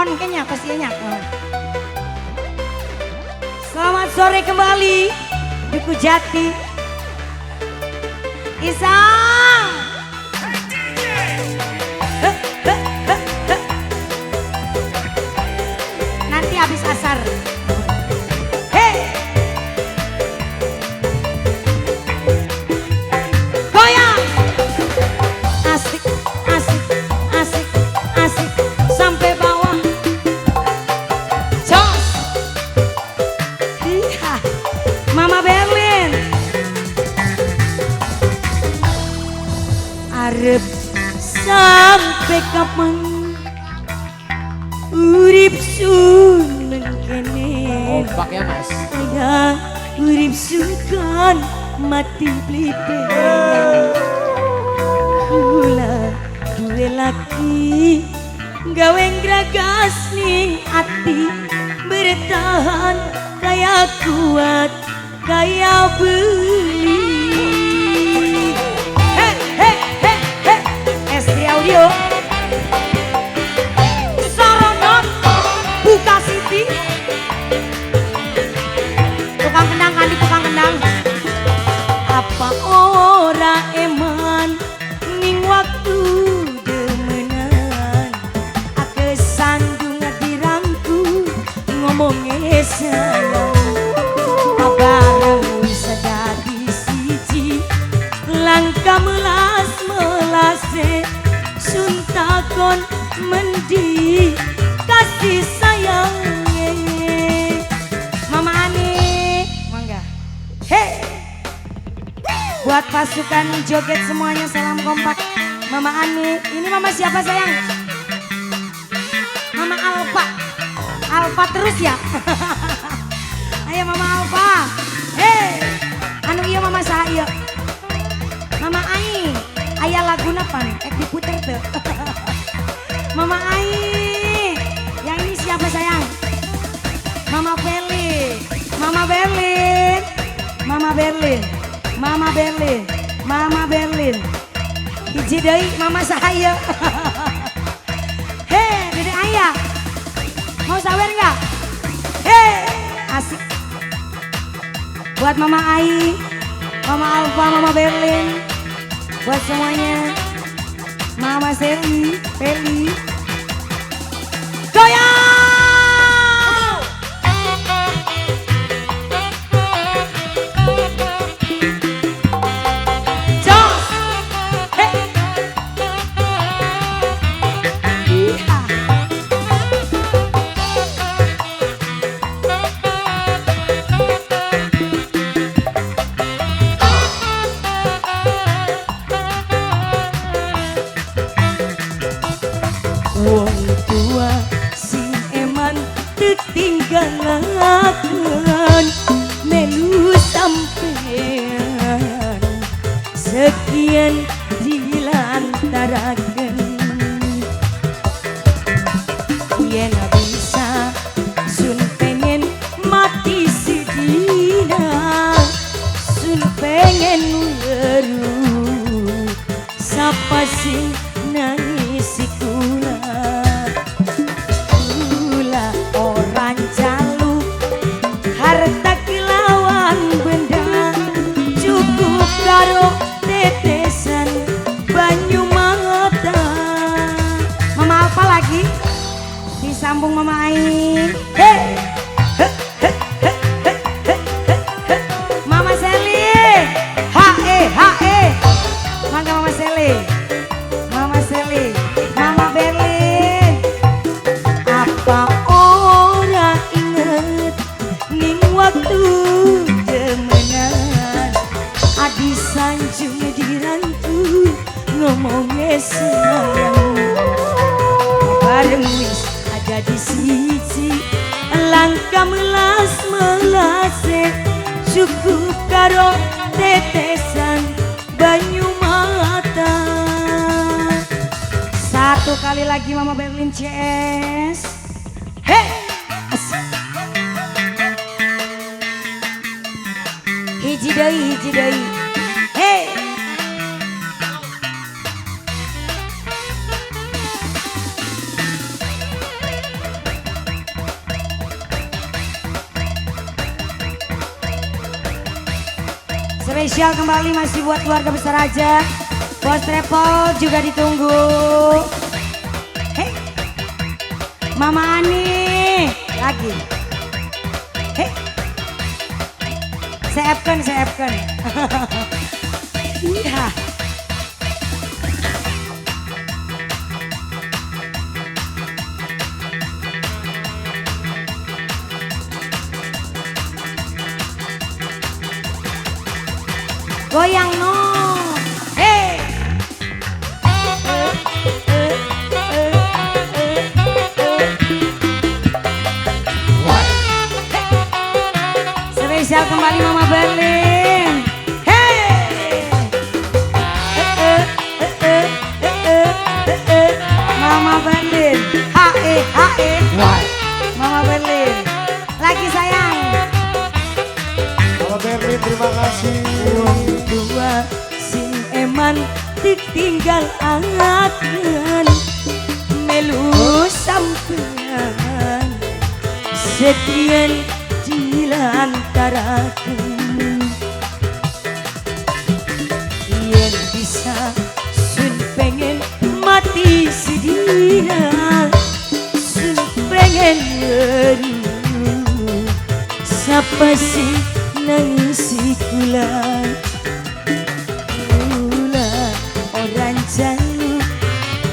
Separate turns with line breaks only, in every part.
Kon kayaknya pastinya. Selamat sore kembali Duku Jati. Isang. Nanti habis asar. Hey. Goyang. Asik, asik, asik, asik sampai bawah. Jos. Iya. Mama Berlin. Arep sampai kapan urip sun nang kene.
Kompak ya mas.
Kaya urip sungkan mati blipe. Kula duwe laki gawe ngragas ning ati, bertahan kaya kuat kaya beli. Hey hey hey hey, S3 Audio Saronon Buka Siti. Tukang kendang kandi tukang kendang. Apa ora eman ning waktu demenan, ake sandung dirangku ngomongnya sayang. Bareng wis dadi siji, langkah melas melase, sun takon mendi kasih sayangnya. Mama Ani, mangga. Hey, buat pasukan joget semuanya salam kompak. Mama Ani, ini mama siapa sayang? Mama Alfa. Alfa terus ya. Ayo Mama Alfa. Hey, anu iya mama saha iya. Mama Ai, aya laguna pan, ek diputer tuh. Mama Ai, yang ini siapa sayang? Mama Berlin, Mama Berlin, Mama Berlin, Mama Berlin, Mama Berlin. Hiji deui mama saha ieu. Hei, Dede Ayah, mau sawer nggak? Hei, asik. Buat Mama Ai, Mama Alfa, Mama Berlin, buat semuanya, Mama Seli, Peli. Goyang! Jos! Hey! Iya. Wong tua sing eman tetinggalaken melu sampean sekian dilantaraken. Yen bisa sun pengen mati sedina, sun pengen weru sapa sing nangisi kula. Kula orang jaluk harta kelawan benda, cukup karo tetesan banyu mata. Mama apa lagi? Disambung Mama Ai. Hey. Mama Seli, H E H E. Mangga Mama Seli, Mama Seli, Mama Berlin. Apa ora inget ning waktu demenan, adi sanjung dirantu ngomongnya sayang. Bareng wis ada di siji, langkah melas melase, cukup karo tetesan banyu mata. Satu kali lagi Mama Berlin CS. Hey, asik. Hiji deui, hiji deui. Hey. Spesial kembali masih buat keluarga besar aja. Bos Travel juga ditunggu. Hei, Mama Ani lagi. Hei, seepkan, seepkan. Iya. Goyang no. Hey. Spesial kembali Mama Berlin. Hey. Mama Berlin. H E H E. Mama Berlin. Lagi sayang.
Mama Berlin terima kasih.
Dua sing eman ditinggal angan melu sampean setien dilantaraken yen bisa sun pengen mati sedina sun pengen weru sapa sing nangisi kula. Jaluk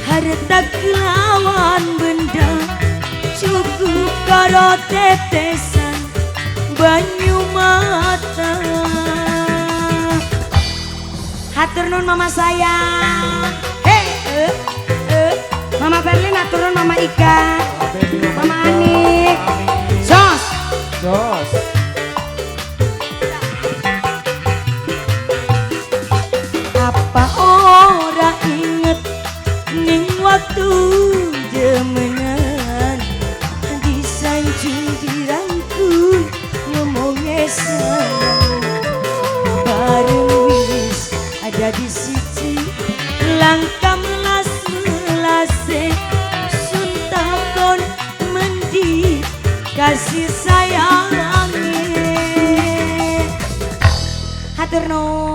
harta kelawan benda cukup karo tetesan banyu mata. Hatur nuhun mama sayang. Hey, Mama Berlin, hatur nuhun Mama Ika, Mama Ani. Jos.
Jos.
Apa ora inget ning waktu jemenan disanjung dirangkul ngomongnya sayang bareng wis ada di siji langkah melas melase sun takon mendi kasih sayange. Hatur nuhun.